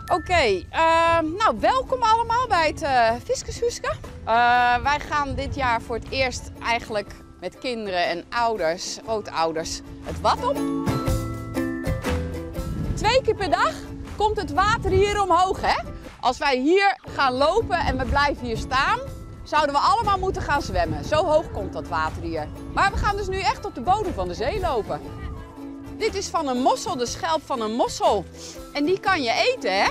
Oké, nou welkom allemaal bij het Fiskershúske. Wij gaan dit jaar voor het eerst eigenlijk met kinderen en ouders, grootouders, het wad op. 2 keer per dag komt het water hier omhoog, hè? Als wij hier gaan lopen en we blijven hier staan, zouden we allemaal moeten gaan zwemmen. Zo hoog komt dat water hier. Maar we gaan dus nu echt op de bodem van de zee lopen. Dit is van een mossel, de schelp van een mossel. En die kan je eten, hè?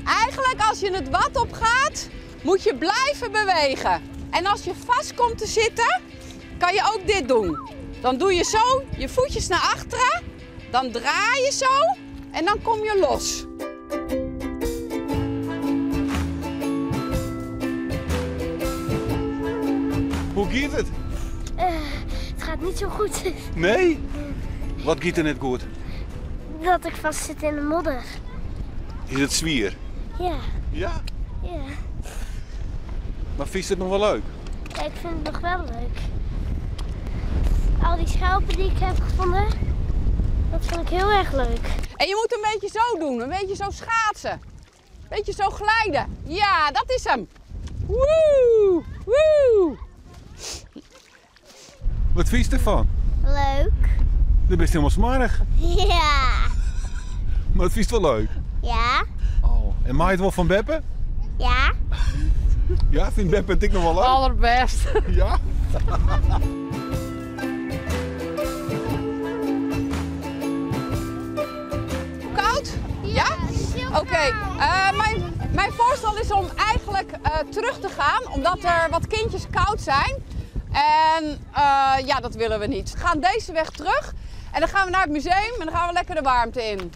Eigenlijk als je het wad op gaat, moet je blijven bewegen. En als je vast komt te zitten, kan je ook dit doen. Dan doe je zo je voetjes naar achteren, dan draai je zo en dan kom je los. Hoe gaat het? Het gaat niet zo goed. Nee? Wat gaat er net goed? Dat ik vast zit in de modder. Is het zwier? Ja. Ja? Ja. Maar vind je het nog wel leuk? Ja, ik vind het nog wel leuk. Al die schelpen die ik heb gevonden, dat vond ik heel erg leuk. En je moet een beetje zo doen, een beetje zo schaatsen. Een beetje zo glijden. Ja, dat is hem. Woe! Woe! Wat vind je ervan? Leuk. Je bent helemaal smarig. Ja. Maar het vind je wel leuk? Ja. Oh. En maait het wel van Beppe? Ja. Ja, vindt Beppe het ik nog wel leuk? Allerbest. Ja? Koud? Ja? Oké. Mijn voorstel is om eigenlijk terug te gaan, omdat er wat kindjes koud zijn. En ja, dat willen we niet. We gaan deze weg terug en dan gaan we naar het museum en dan gaan we lekker de warmte in.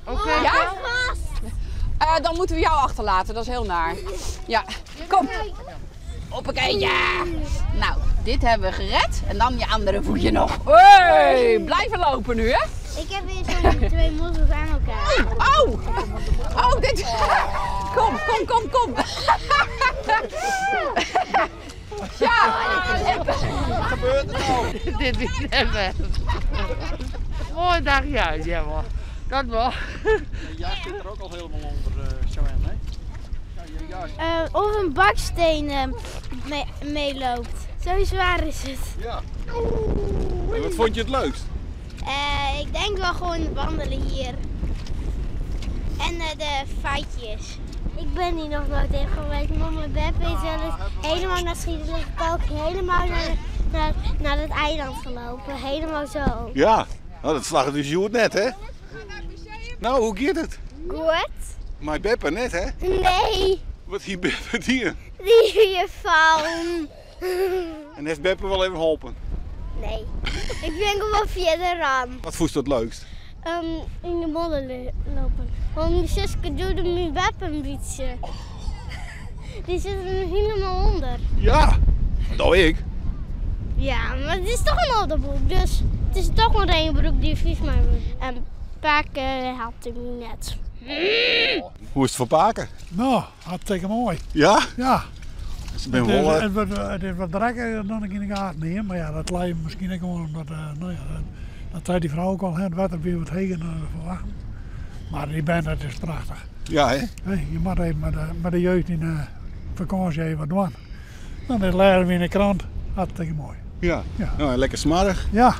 Oké. Ja? Dan moeten we jou achterlaten, dat is heel naar. Ja, kom. Hoppakee, ja. Nou, dit hebben we gered. En dan je andere voetje nog. Hey, blijven lopen nu, hè? Ik heb weer zo'n 2 mossels aan elkaar. Oh, oh, dit. Kom, kom, kom, kom. Ja. Wat gebeurt er nou? Dit is net best. Mooi dagje uit, ja maar. Dat wel. Je jas zit er ook al helemaal onder, Joanne, hè? Ja, je jas. Of een baksteen meeloopt. Zo zwaar is het. Ja. En wat vond je het leukst? Ik denk wel gewoon wandelen hier. En de feitjes. Ik ben hier nog nooit in geweest. Mama Beppe is wel eens helemaal naar Schiederspark, helemaal naar het eiland gelopen. Helemaal zo. Ja, nou, dat slaagt dus Sjoerd net, hè? Nou, hoe gaat het? Goed. Maar Beppe net, hè? Nee. Wat hier Beppe hier? Die hier van. En heeft Beppe wel even geholpen? Nee. Ik ben gewoon verder aan. Wat vond je het leukst? In de modder lopen. Want mijn zusje duwde mijn Beppe een beetje. Die zit er helemaal onder. Ja, dat ik. Ja, maar het is toch een onderbroek, dus het is toch een regenbroek die vies mij wordt. En Paken helpt hem net. Oh, hoe is het voor Paken? Nou, hartstikke mooi. Ja? Ja. Dus ik ben wel, Het is wat drekkiger dan ik in de gaten hier, maar ja, dat lijkt misschien ook gewoon omdat, nou ja, dat zei die vrouw ook al, hè, het water weer wat heger dan we verwachten. Maar die band, dat is prachtig. Ja, hè? Hey, je moet even met de jeugd in de vakantie even wat doen. Dan is leren we in de krant, hartstikke mooi. Ja. Ja. Nou, en lekker smarig. Ja,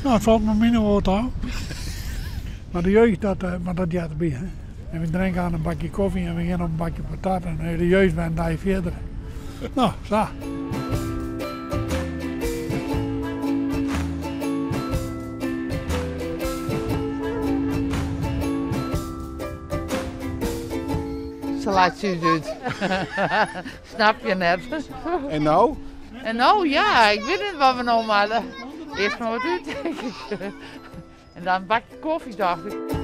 nou, het valt me minder wat aan. Maar de jeugd, maar dat gaat erbij. Hè. En we drinken aan een bakje koffie en we gaan op een bakje patat en de jeugd bent daar verder. Nou, zo. Ze laat ze uit. Snap je net. En nou? En nou ja, ik weet niet wat we nou hadden. Eerst maar wat uit, denk ik. En dan een bakje koffie, dacht ik.